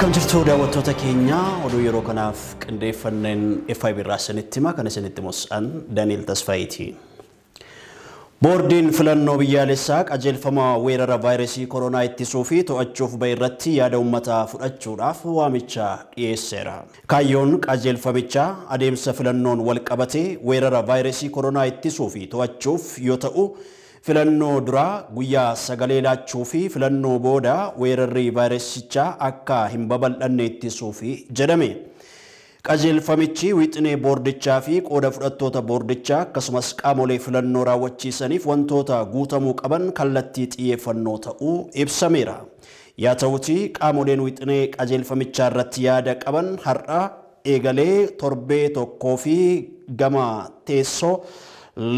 Akkam jirtu daawwattoota keenya, oduu yeroo kanaaf qindeeffanneen FIB irraa isinitti hima. Kan isinitti himus an Daniel Tasfaayiiti. Boordiin filannoo biyyaalessaa qajeelfama weerara vaayirasii koronaa ittisuu fi to'achuuf bahe irratti yaada uummataa fudhachuudhaaf waamicha dhiyeesseera. Kaayyoon qajeelfamichaa adeemsa filannoon wal qabatee weerara vaayirasii koronaa ittisuu fi to'achuuf yoo ta'u, filannoo duraa guyyaa sagalee laachuu fi filannoo booda weerarri vaayirasichaa akka hin babal'anne ittisuuf jedhame. Qajeelfamichi wixinee boordichaa fi qooda fudhattoota boordichaa akkasumas qaamolee filannoo raawwachiisaniif wantoota guutamuu qaban kallattii xiyyeeffannoo ta'uu ibsameera. Yaa ta'utii, qaamoleen wixinee qajeelfamichaa irratti yaada qaban har'a eegalee torbee tokkoo fi gama teessoo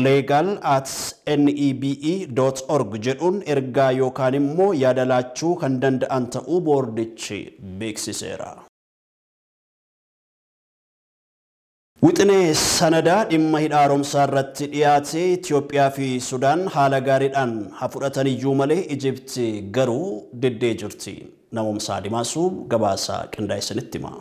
legal@nebe.org jedhuun ergaa yookaan immoo yaada laachuu kan danda'an ta'uu boordichi beeksiseera. Wixinee sanadaa dhimma hidha haaromsaa irratti dhiyaate Itoophiyaa fi Sudaan haala gaariidhaan haa fudhatan iyyuu malee, Ijipti garuu diddee jirti. Namoomsaa Dimaasuu gabaasa qindaa'e isinitti hima.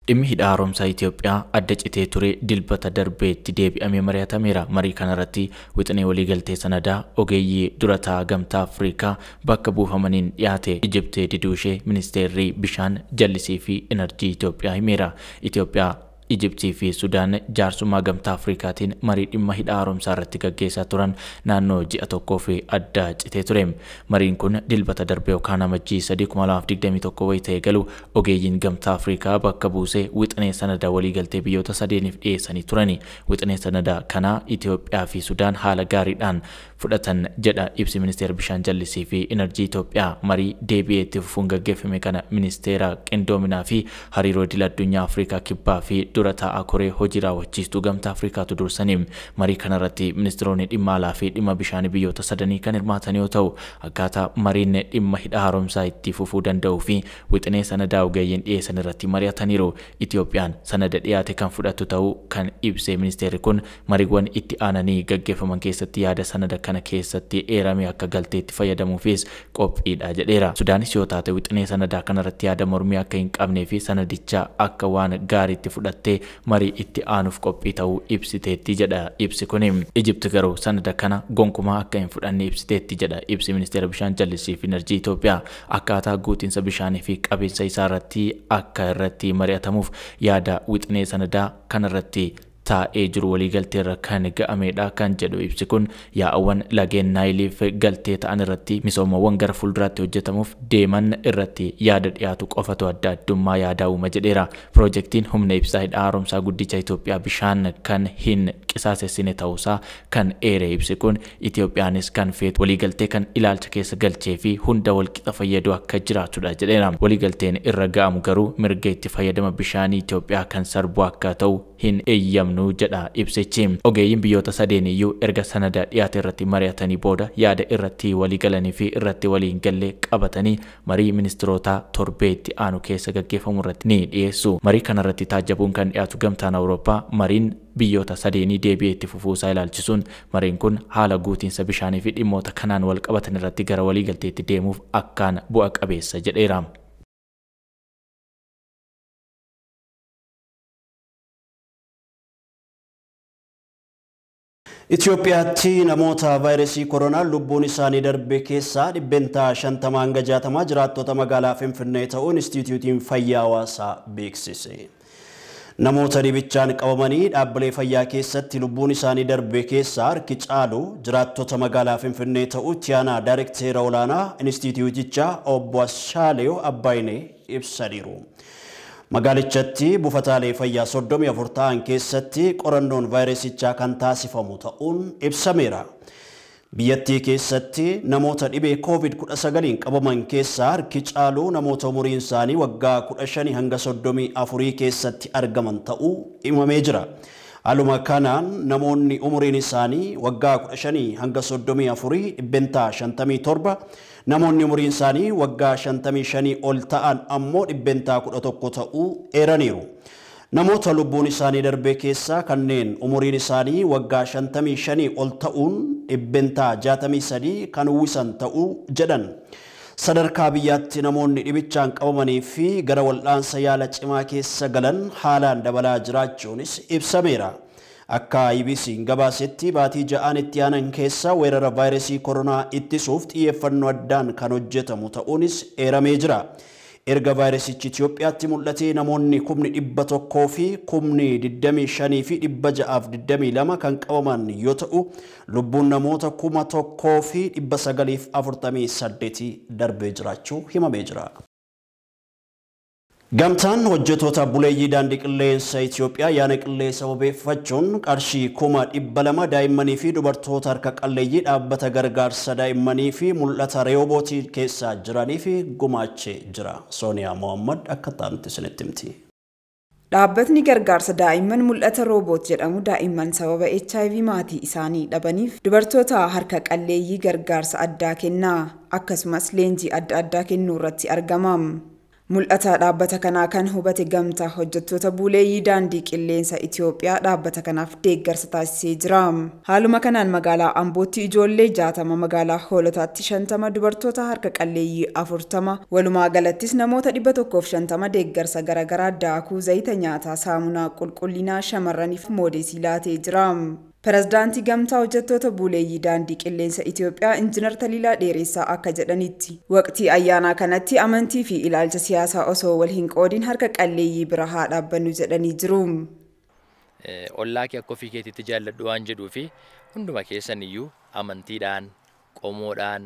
Dhimmi hidha haaromsaa Itoophiyaa adda citee ture Dilbata darbeetti deebi'amee mari'atameera. Marii kanarratti wixinee waliigaltee sanadaa ogeeyyii durataa Gamtaa Afrikaa bakka buufamaniin dhiyaate Ijiptee diduu ishee ministeerri bishaan jallisii fi enerjii Itoophiyaa himeera. Itoophiyaa, Ijiptii fi Sudaan jaarsummaa Gamtaa Afrikaatiin marii dhimma hidha haaromsaa irratti gaggeessaa turan naannoo ji'a tokkoo fi adda citee ture. Mariin kun Dilbata darbe yookaan Amajjii 3, 2021 wayii ta'e galu ogeeyyiin Gamtaa Afrikaa bakka buusee wixinee sanada waliigaltee biyyoota sadeeniif dhiyeessanii turani. Wixinee sanada kanaa Itoophiyaa fi Sudaan haala gaariidhaan fudhatan jedha ibsi ministeera bishaan jallisii fi enerjii Itoophiyaa. Marii deebi'ee itti fufuun gaggeeffame kana ministeera qindoominaa fi hariiroo idil addunyaa Afrikaa Kibbaa fi dura taa'aa koree hojii raawwachiistuu Gamtaa Afrikaatu dursanii. Marii kanarratti ministeeronni dhimma alaa fi dhimma bishaanii biyyoota sadanii kan hirmaatan yoo ta'u, akkaataa mariin dhimma hidha haaromsaa itti fufuu danda'uu fi wixinee sanadaa ogeeyyiin dhiyeessan irratti mari'ataniiru. Itoophiyaan sanada dhiyaate kan fudhattu ta'uu kan ibse ministeerri kun, mariiwwan itti aananii gaggeeffaman keessatti yaada sanada kana keessatti eerame akka galteetti fayyadamuufis qophiidha jedheera. Sudaanis yoo taate wixinee sanadaa kanarratti yaada mormii akka hin qabnee fi sanadicha akka waan gaariitti fudhattee marii itti aanuuf qophii ta'uu ibsiteetti jedha ibsi kuni. Ijipti garuu sanada kana gonkumaa akka hin fudhanne ibsiteetti jedha ibsi ministeera bishaan jallisii fi enerjii Itoophiyaa. Akkaataa guutiinsa bishaanii fi qabiinsa isaa irratti akka irratti mari'atamuuf yaada wixinee sanadaa kanarratti taa'ee jiru waliigalteerra kan ga'ameedha kan jedhu ibsi kun, yaa'awwan lageen Naayiliif galtee ta'an irratti misoomawwan gara fuulduraatti hojjetamuuf deeman irratti yaada dhiyaatu qofatu adda addummaa yaadaa uuma jedheera. Piroojeektiin humna ibsaa hidha haaromsaa guddicha Itoophiyaa bishaan kan hin qisaasessine ta'uusaa kan eere ibsi kun, Itoophiyaanis kan feetu waliigaltee kan ilaalcha keessa galchee fi hunda walqixa fayyadu akka jiraatudha jedheera. Waliigalteen irra ga'amu garuu mirga itti fayyadama bishaanii Itoophiyaa kan sarbu akka ta'u hin eeyyamnu jedha ibsichi. Ogeeyyiin biyyoota sadeen iyyuu erga sanada dhiyaate irratti mari'atanii booda yaada irratti walii galanii fi irratti walii hin galle qabatanii marii ministirootaa torbee itti aanu keessa gaggeeffamu irratti ni dhiyeessu. Marii kanarratti taajjabuun kan dhiyaatu Gamtaan Awurooppaa mariin biyyoota sadeenii deebi'ee itti fufuusaa ilaalchisuun, mariin kun haala guutiinsa bishaanii fi dhimmoota kanaan wal qabatan irratti gara waliigalteetti deemuuf akkaan bu'a qabeessa jedheera. Itoophiyaatti namoota vaayirasii koronaan lubbuun isaanii darbe keessaa 50% hanga 60 jiraattota magaalaa Finfinnee ta'uu Inistituutiin Fayyaa Hawaasaa beeksise. Namoota dhibichaan qabamanii dhaabbilee fayyaa keessatti lubbuun isaanii darbe keessaa harki caalu jiraattota magaalaa Finfinnee ta'uu itti aanaa daayirekteera olaanaa Inistituutichaa obbo Ashaalew Abbaayinee ibsaniiru. Magaalichatti buufataalee fayyaa 34 ta'an keessatti qorannoon vaayirasichaa kan taasifamu ta'uun ibsameera. Biyyattii keessatti namoota dhibee COVID-19 qabaman keessaa harki caalu namoota umuriin isaanii waggaa 15 hanga 34 keessatti argaman ta'uu himamee jira. Haaluma kanaan namoonni umuriin isaanii waggaa 15 hanga 34 57%, namoonni umuriin isaanii waggaa 55 ol ta'an ammoo 11% ta'uu eeraniiru. Namoota lubbuun isaanii darbe keessaa kanneen umuriin isaanii waggaa 55 ol ta'uun 63% kan uwwisan ta'uu jedhan. Sadarkaa biyyaatti namoonni dhibichaan qabamanii fi gara wal'aansa yaala cimaa keessa galan haalaan dabalaa jiraachuunis ibsameera. Akka IBC'n gabaasetti baatii 6 itti aanan keessa weerara vaayirasii koronaa ittisuuf xiyyeeffannoo addaan kan hojjetamu ta'uunis eeramee jira. Erga vaayirasichi Itoophiyaatti mul'atee namoonni 100,000 fi 25,622 kan qabaman yoo ta'u lubbuun namoota 1,948 darbee jiraachuu himamee jira. Gamtaan hojjettoota buleeyyii daandii qilleensa Itoophiyaa yaana qilleensa wabeeffachuun qarshii 200,000 daa'immanii fi dubartoota harka qalleeyyii dhaabbata gargaarsa daa'immanii fi mul'ata reebootii keessa jiraniif gumaachee jira. Sooniyaa Mohammad akka ta'anitti isinitti himti. Dhaabbatni gargaarsa daa'imman mul'ata rooboot jedhamu daa'imman sababa HIV maatii isaanii dhabaniif dubartoota harka qalleeyyii gargaarsa addaa kenna, akkasumas leenjii adda addaa kennuu irratti argama. Mul'ata dhaabbata kanaa kan hubate gamtaa hojjettoota buleeyyii daandii qilleensa Itoophiyaa dhaabbata kanaaf deeggarsa taasisee jira. Haaluma kanaan magaalaa Ambootti ijoollee 60, magaalaa Hoolotaatti 50, dubartoota harka qalleeyyii 40, walumaa galattis namoota 150 deeggarsa garaagaraa daakuu, zayita nyaataa, saamunaa qulqullinaa shamarraniif moodeesii laatee jira. Pirezidaantii Gamtaa Hojjettoota Buleeyyii Daandii Qilleensa Itoophiyaa Injiinar Taliilaa Dheeressaa akka jedhanitti waqtii ayyaanaa kanatti amantii fi ilaalcha siyaasaa osoo wal hin qoodin harka qalleeyyii bira haa dhaabbannu jedhanii jiru. Ollaa kee akka ofii keetiitti jaalladhu waan jedhuu fi hunduma keessan iyyuu amantiidhaan, qomoodhaan,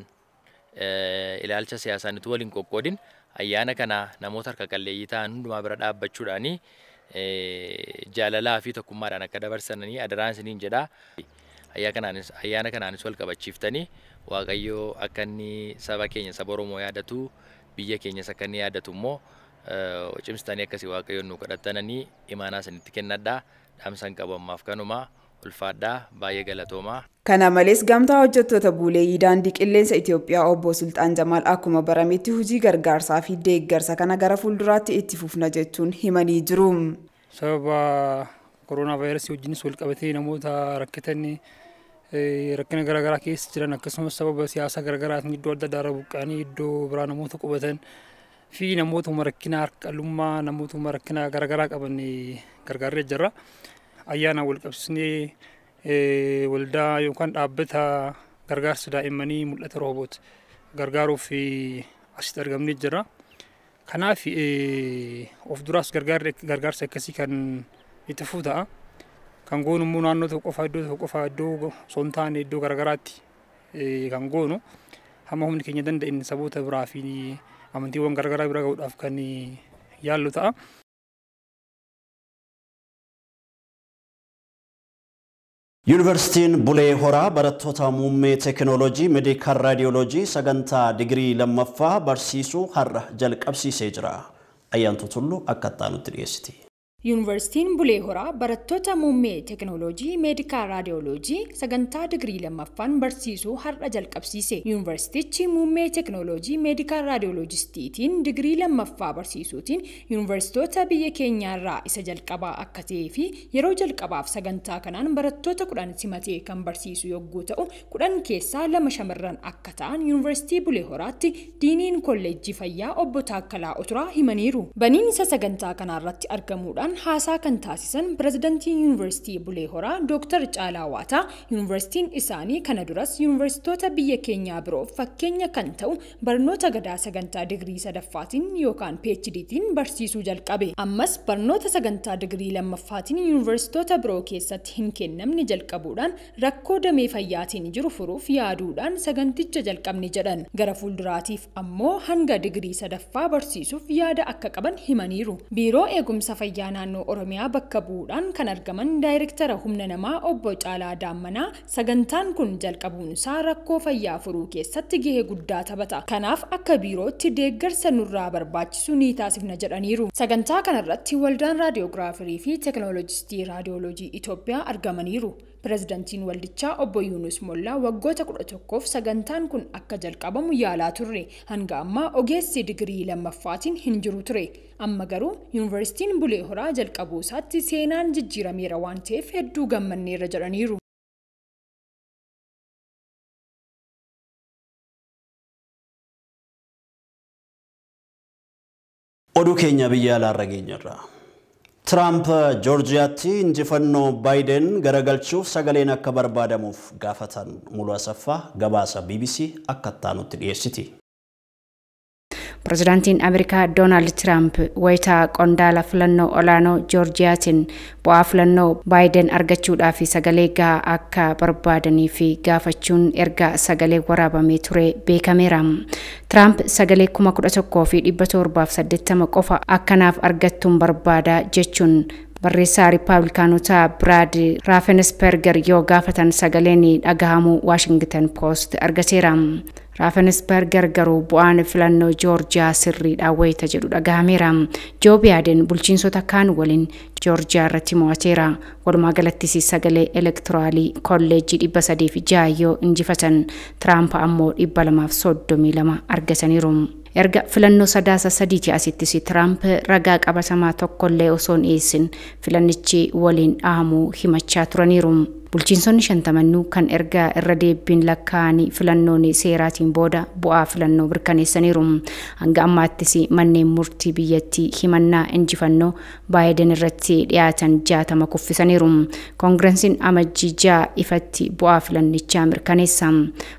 ilaalcha siyaasaan utuu wal hin qoqqoodin ayyaana kana namoota harka qalleeyyii ta'an hundumaa bira dhaabbachuudhaanii jaalalaa fi tokkummaadhaan akka dabarsanii adaraan isiniin jedha. Ayyaana kanaanis wal qabachiiftanii Waaqayyo akka inni saba keenya saba Oromoo yaadatu, biyya keenyas akka inni yaadatu immoo cimsitanii akkasii Waaqayyoon nu kadhattananii imaanaa isinitti kennadha. Dhaamsan qabu ammaaf kanuma ulfaadhaa, baay'ee galatoomaa. Kana malees gamtaa hojjettoota buleeyyii daandii qilleensa Itoophiyaa obbo Sultaan Jamaal akkuma barametti hojii gargaarsaa fi deeggarsa kana gara fuulduraatti itti fufna jechuun himanii jiru. Sababa koronaa vaayirasii wajjinis wal qabatee namoota rakkatan rakkina garaagaraa keessa jiran akkasumas sababa siyaasa garaagaraatiin iddoo adda addaa irra buqqa'anii iddoo biraa namoota qubatan fi namootuma rakkina harka-qal'ummaa namootuma rakkina garaagaraa qaban gargaarree jirra. Ayyaana wal qabsiisnee waldaa yookaan dhaabbata gargaarsa daa'immanii mul'ata rooboot gargaaruuf asitti argamnee jirra. Kanaaf of duraas gargaarsa akkasii kan itti fufu ta'a. Kan goonu immoo naannoo tokko qofa iddoo tokko qofa iddoo osoo hin taane iddoo garaagaraatti kan goonu hamma humni keenya danda'in saboota biraa fi amantiiwwan garaagaraa bira gahuudhaaf kan yaallu ta'a. Yuunivarsiitiin Bulee Horaa barattoota muummee teekinooloojii meedikaal raadiyooloojii sagantaa digirii lammaffaa barsiisuu har'a jalqabsiisee jira. Ayyaantu Tulluu akka itti dhiyeessiti. Yuunivarsiitiin Bulee Horaa barattoota muummee teekinooloojii meedikaal raadiyooloojii sagantaa digirii lammaffaan barsiisuu har'a jalqabsiise. Yuunivarsiitichi muummee teekinooloojii meedikaal raadiyooloojistiitiin digirii lammaffaa barsiisuutiin yuunivarsiitota biyya keenyaarraa isa jalqabaa akka ta'ee fi yeroo jalqabaaf sagantaa kanaan barattoota 10 simatee kan barsiisu yogguu ta'u 10 keessaa 2 shamarran akka ta'an Yuunivarsiitii Bulee Horaatti diiniin kolleejjii fayyaa obbo Taakkalaa Oturaa himaniiru. Baniinsa sagantaa kanaarratti argamuudhaan haasaa kan taasisan pirezidantii Yuunivarsiitii Bulee Horaa Dr. Caalaa Waataa yuunivarsiitiin isaanii kana duras yuunivarsiitota biyya keenyaa biroof fakkeenya kan ta'u barnoota gadaa sagantaa digirii sadaffaatiin yookaan PhDtiin barsiisuu jalqabe. Ammas barnoota sagantaa digirii lammaffaatiin yuunivarsiitota biroo keessatti hin kennamne jalqabuudhaan rakkoo damee fayyaatiin jiru furuuf yaaduudhaan saganticha jalqabne jedhan. Gara fuulduraatiif ammoo hanga digirii sadaffaa barsiisuuf yaada akka qaban himaniiru. Biiroo eegumsa fayyaa naannoo Oromiyaa bakka bu'uudhaan kan argaman daayirektara humna namaa obbo Caalaa Daammanaa sagantaan kun jalqabuun isaa rakkoo fayyaa furuu keessatti gahee guddaa taphata. Kanaaf akka biirootti deeggarsa nurraa barbaachisu ni taasifna jedhaniiru. Sagantaa kanarratti waldaan raadiyoogiraafirii fi teekinooloojistii raadiyooloojii Itoophiyaa argamaniiru. Pirezidantiin waldichaa obbo Yuunus Mollaa waggoota 11f sagantaan kun akka jalqabamu yaalaa turre. Hanga ammaa ogeessi digirii lammaffaatiin hin jiru ture. Amma garuu Yuunivarsiitiin Bulee Horaa jalqabuu isaatti seenaan jijjiirameera waan ta'eef hedduu gammanneerra jedhaniiru. Oduu keenya biyya alaarra geenyerra. Tiraamp Joorjiyaatti injifannoo Baayiden garagalchuuf sagaleen akka barbaadamuuf gaafatan. Mulu Asaffaa gabaasa BBC akka itti dhiyeessiti. Pireezidaantiin Ameerikaa Doonaald Tiraamp wayitaa qondaala filannoo olaanoo Joorjiyaatiin bu'aa filannoo Baayiden argachuudhaaf sagalee gahaa akka barbaadanii fi gaafachuun erga sagalee waraabamee ture beekameera. Tiraamp sagalee 11,780 qofa akkanaaf argattuun barbaada jechuun barreessaa Riippaabilikaanotaa Biraad Raafensperger yoo gaafatan sagaleen dhagahamuu Waashingtan Poost argateera. Raafensperger garuu bu'aan filannoo Joorjiyaa sirriidha wayita jedhu dhagahameera. Joo Baayiden bulchiinsota kaan waliin Joorjiyaa irratti mo'ateera. Walumaa galattis sagalee elektoraalii kolleejjii 306 yoo injifatan Tiraamp ammoo 232 argataniiru. Erga filannoo 3 Sadaasa asittis Tiraamp ragaa qabatamaa tokkollee osoo hin dhiyeessin filannichi waliin dhahamuu himachaa turaniiru. Bulchiinsonni 50 kan erga irra deebiin lakkaa'anii filannoon seeraatiin booda bu'aa filannoo mirkaneessaniiru. Hanga ammaattis manneen murtii biyyattii himannaa injifannoo Baayiden irratti dhiyaatan 60 kuffisaniiru. Koongireesiin amajjii 6 ifatti bu'aa filannichaa mirkaneessa.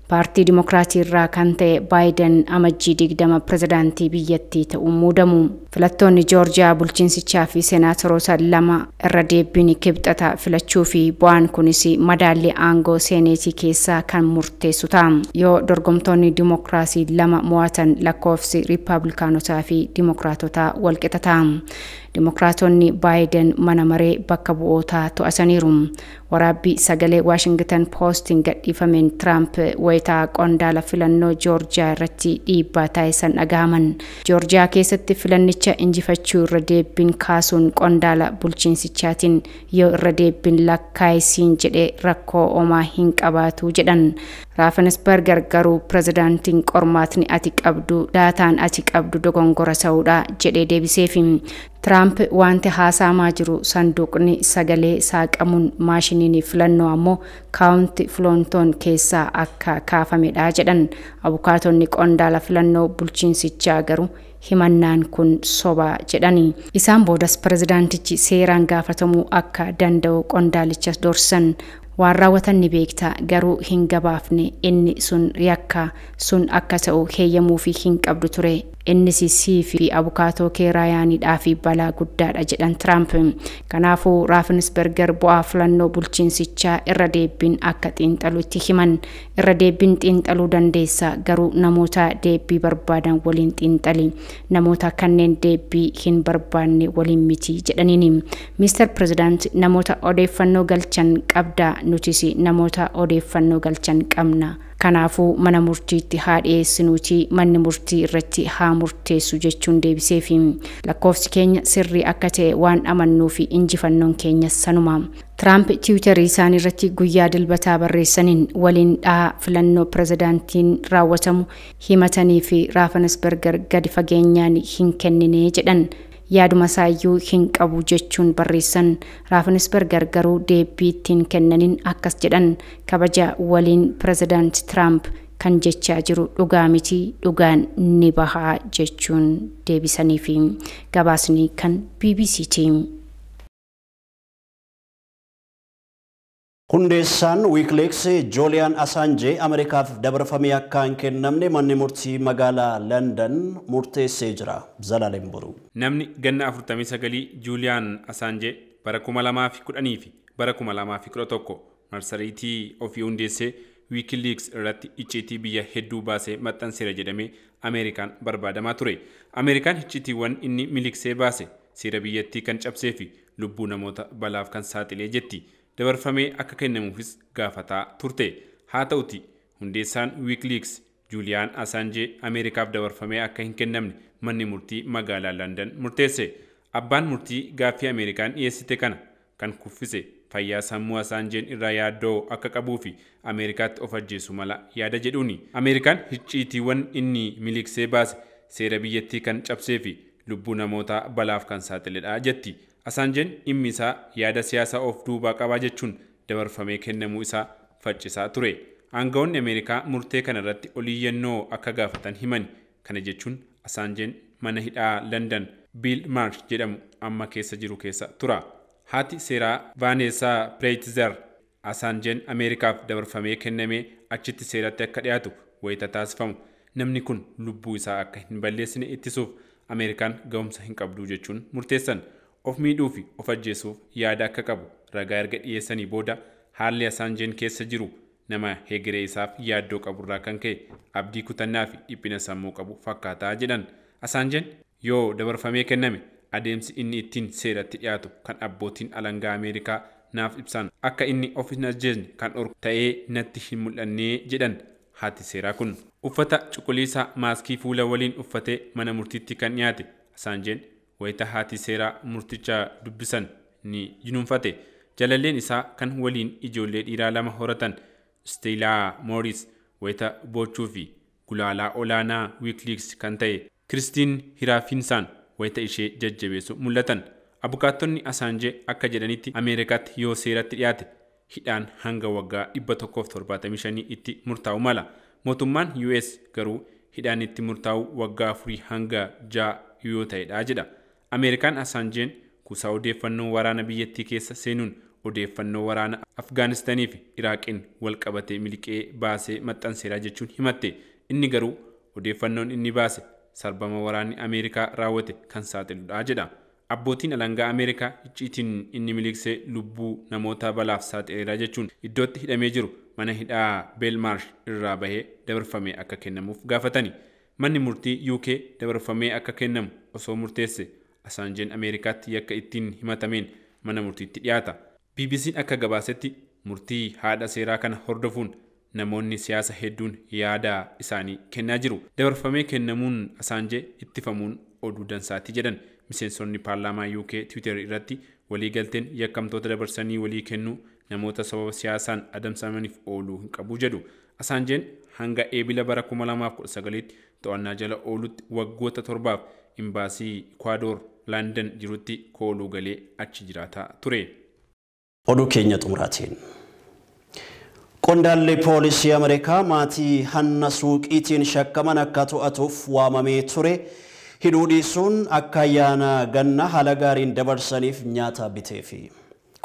Paartii Dimokiraatii irraa kan ta'e Baayiden amajjii 20 pirezidaantii biyyattii ta'uun muudamu. Filattoonni Joorjiyaa bulchiinsichaa fi seenaatoroota 2 irra deebiin kibxata filachuu fi bu'aan kunis madaallii aangoo seeneetii keessaa kan murteessu ta'a. Yoo dorgomtoonni dimokiraasii 2 mo'atan lakkoofsi riippaabilikaanotaa fi dimokiraatotaa walqixa ta'a. Dimokiraatonni Baayiden mana maree bakka bu'ootaa to'ataniiru. Waraabbii sagalee Waashingtan Poostiin gadhiifameen Tiraamp wayitaa qondaala filannoo Joorjiyaa irratti dhiibbaa taasisan dhagahaman. Joorjiyaa keessatti filannicha injifachuu irra deebiin kaasuun qondaala bulchiinsichaatiin yoo irra deebiin lakkaa'isiin jedhee rakkoo omaa hin qabaatu jedhan. Raafensperger garuu pirezidaantiin qormaatni ati qabdu daataan ati qabdu dogongora ta'uudha jedhee deebiseefi. Tiraamp wanti haasa'amaa jiru sanduuqni sagalee saaqamuun maashiniin filannoo ammoo kaawunti Filoontoon keessaa akka kaafamedha jedhan. Abukaatonni qondaala filannoo bulchiinsichaa garuu himannaan kun soba jedhani. Isaan boodas pirezidaantichi seeraan gaafatamuu akka danda'u qondaalicha doorsisan. Waan raawwatan ni beekta garuu hin gabaafne, inni sun yakka sun akka ta'u heeyyamuufi hin qabdu ture. Innis sii fi abukaatoo kee Raayaaniidhaa fi balaa guddaadha jedhan Tiraamp. Kanaafuu Raafensberger bu'aa filannoo bulchiinsichaa irra deebiin akka xiinxaluutti himan. Irra deebiin xiinxaluu dandeessa garuu namoota deebii barbaadan waliin xiinxali. Namoota kanneen deebii hin barbaanne waliin miti jedhaniini. Mister Pirezidaant, namoota odeeffannoo galchan qabda, nutis namoota odeeffannoo galchan qabna. Kanaafuu mana murtiitti haa dhiyeessinuuti manni murtii irratti haa murteessu jechuun deebiseefi. Lakkoofsi keenya sirrii akka ta'e waan amannuu fi injifannoon keenya sanuma. Tiraamp tiwiitarii isaanii irratti guyyaa dilbataa barreessaniin waliin dhahaa filannoo pirezidaantiin raawwatamu himatanii fi Raafensberger gadi fageenyaan hin kennine jedhan. Yaaduma isaayyuu hin qabu jechuun barreessan. Raafensberger garuu deebii ittiin kennaniin akkas jedhan: kabaja waliin pirezidaanti Tiraamp kan jechaa jiru dhugaa miti, dhugaan ni bahaa jechuun deebisaniifi. Gabaasni kan BBCti. Hundeessaan Wikileaks Juuliyaan Asaanjee Ameerikaaf dabarfamee akka hin kennamne manni murtii magaalaa London murteessee jira. Zalaalem Boruu. Namni ganna 49 Juuliyaan Asaanjee bara 2010 fi bara 2011 marsariitii ofii hundeessee Wikileaks irratti icciitii biyya hedduu baasee maxxanseera jedhamee Ameerikaan barbaadamaa ture. Ameerikaan icciitiiwwan inni miliqsee baase seera biyyattii kan cabsee fi lubbuu namoota balaaf kan saaxilee jetti. Dabarfamee akka kennamuufis gaafataa turte. Haa ta'uti hundeessaan Wikileaks Juuliyaan Asaanjee Ameerikaaf dabarfamee akka hin kennamne manni murtii magaalaa London murteesse. Abbaan murtii gaaffii Ameerikaan dhiyeessite kana kan kuffise fayyaa sammuu Asaanjeen irraa yaaddoo akka qabuu fi Ameerikaatti of ajjeesu mala yaada jedhuuni. Ameerikaan icciitiiwwan inni miliqsee baase seera biyyattii kan cabsee fi lubbuu namootaa balaaf kan saaxiledha jetti. Asaanjeen dhimmi isaa yaada siyaasaa of duubaa qabaa jechuun dabarfamee kennamuu isaa faccisaa ture. Aangawoonni Ameerikaa murtee kana irratti oliiyyannoo akka gaafatan himan. Kana jechuun Asaanjeen mana hidhaa London Belmarsh jedhamu amma keessa jiru keessa tura. Haati seeraa Vaaneessaa Pireetzer Asaanjeen Ameerikaaf dabarfamee kennamee achitti seeratti akka dhiyaatu wayita taasifamu namni kun lubbuu isaa akka hin balleessine ittisuuf Ameerikaan ga'umsa hin qabdu jechuun murteessan. Of miidhuu fi of ajjeesuuf yaada akka qabu ragaa erga dhiyeessanii booda haalli Asaanjeen keessa jiru nama hegeree isaaf yaaddoo qaburraa kan ka'e abdii kutannaa fi dhiphina sammuu qabu fakkaataa jedhan. Asaanjeen yoo dabarfamee kenname adeemsi inni ittiin seeratti dhiyaatu kan abbootiin alangaa Ameerikaa naaf ibsan akka inni of hin ajjeesne kan dhorku ta'ee natti hin mul'annee jedhan haati seeraa kun. Uffata cuquliisa maaskii fuula waliin uffatee mana murtiitti kan dhiyaate Asaanjeen wayita haati seeraa murticha dubbisan ni jinuunfate. Jalalleen isaa kan waliin ijoollee dhiiraa lama horatan Steelaa Mooris wayita boochuu fi gulaalaa olaanaa Wiikiliiks kan ta'e Kiristiin Hiraafinsaan wayita ishee jajjabeessu mul'atan. Abukaattonni Asaanjee akka jedhanitti Ameerikaatti yoo seeratti dhiyaate hidhaan hanga waggaa 175 itti murtaa'u mala. Mootummaan US garuu hidhaan itti murtaa'u waggaa 4 hanga 6 yoo ta'edha jedha. Ameerikaan Asaanjeen kuusaa odeeffannoo waraana biyyattii keessa seenuun odeeffannoo waraana Afgaanistanii fi Iraaqiin wal qabatee miliqee baasee maxxanseera jechuun himatte. Inni garuu odeeffannoon inni baase sarbama waraanni Ameerikaa raawwate kan saaxiludha jedha. Abbootiin alangaa Ameerikaa icciitiin inni miliqsee lubbuu namoota balaaf saaxileera jechuun iddootti hidhamee jiru mana hidhaa Belmarsh irraa bahee dabarfamee akka kennamuuf gaafatani. Manni murtii UK dabarfamee akka kennamu osoo murteesse Asaanjeen Ameerikaatti yakka ittiin himatameen mana murtiitti dhiyaata. BBC'n akka gabaasetti murtii haadha seeraa kana hordofuun namoonni siyaasa hedduun yaada isaanii kennaa jiru. Dabarfamee kennamuun Asaanjee ittifamuun oduu dansaati jedhan miseensonni paarlaamaa UK Twitter irratti waliigalteen yakkamtoota dabarsanii walii kennuu namoota sababa siyaasaan adamsamaniif ooluu hin qabu jedhu. Asaanjeen hanga eebila bara 2019tti to'annaa jala oolutti waggoota 7 imbaasii Ikwaadoor London jirutti kooluu galee achi jiraataa ture. Oduu keenya xumuraatiin. Qondaalli poolisii Ameerikaa maatii hanna suuqiitiin shakkaman akka to'atuuf waamamee ture hidhuu dhiisuun akka ayyaana ganna haala gaariin dabarsaniif nyaata biteefi.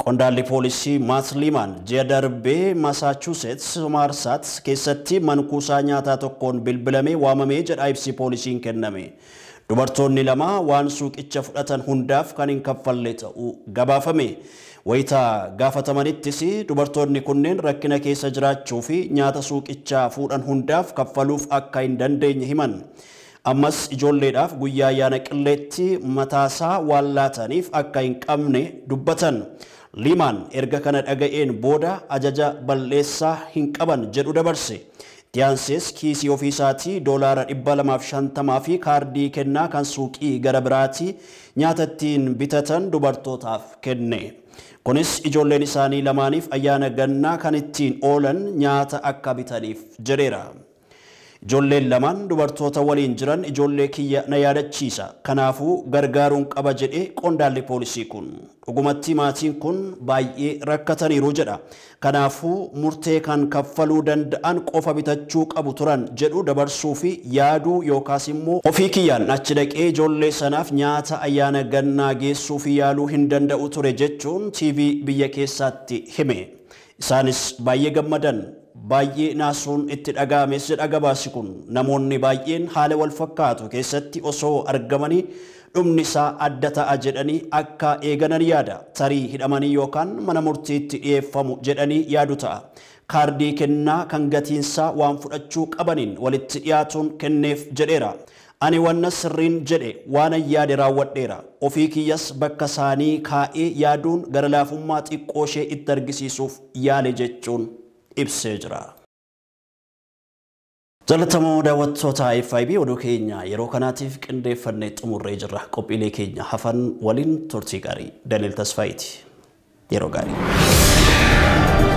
Qondaalli poolisii Maat Liimaan ji'a darbee Masaachusetts Maarsaat keessatti mankuusaa nyaataa tokkoon bilbilamee waamamee jedha ibsi poolisiin kenname. Dubartoonni lama waan suuqicha fudhatan hundaaf kan hin kaffalle ta'uu gabaafame. Wayita gaafatamanittis dubartoonni kunneen rakkina keessa jiraachuu fi nyaata suuqichaa fuudhan hundaaf kaffaluuf akka hin dandeenye himan. Ammas ijoolleedhaaf guyyaa ayyaana qilleetti mataasaa waan laataniif akka hin qabne dubbatan. Liimaan erga kana dhaga'een booda ajaja balleessaa hin qaban jedhu dabarse. Diyaansees kiisii ofiisaatii $250 fi kaardii kennaa kan suuqii gara biraatii nyaata ittiin bitatan dubartootaaf kenne. Kunis ijoolleen isaanii lamaaniif ayyaana gannaa kan ittiin oolan nyaata akka bitaniif jedheera. Ijoolleen lamaan dubartoota waliin jiran ijoollee kiyya na yaadachiisa. Kanaafuu gargaaruun qaba jedhee qondaalli poolisii kun. Dhugumatti maatiin kun baay'ee rakkataniiru jedha. Kanaafuu murtee kan kaffaluu danda'an qofa bitachuu qabu turan jedhu dabarsuu fi yaaduu yookaas immoo ofii kiyyaan achi dhaqee ijoollee sanaaf nyaata ayyaana gannaa geessuu fi yaaluu hin danda'u ture jechuun TV biyya keessaatti hime. Isaanis baay'ee gammadan. Baay'ee naasuun itti dhaga'ames jedha gabaasi kun. Namoonni baay'een haala wal fakkaatu keessatti osoo argamanii dhumni isaa adda ta'a jedhanii akka eeganan yaada. Tarii hidhamanii yookaan mana murtiitti dhiyeeffamu jedhanii yaadu ta'a. Kaardii kennaa kan gatiinsaa waan fudhachuu qabaniin walitti dhiyaatuun kenneef jedheera. Ani wanna sirriin jedhe waan yaade raawwadheera. Ofii kiyyas bakka isaanii kaa'ee yaaduun gara laafummaa xiqqoo ishee itti argisiisuuf yaale jechuun ibsee jira. Jaalatamoo daawwattoota FIB oduu keenya yeroo kanaatiif qindeeffannee xumurree jirra. Qophiilee keenya hafan waliin turtii gaarii. Daniel Tasfaayiiti. Yeroo gaarii.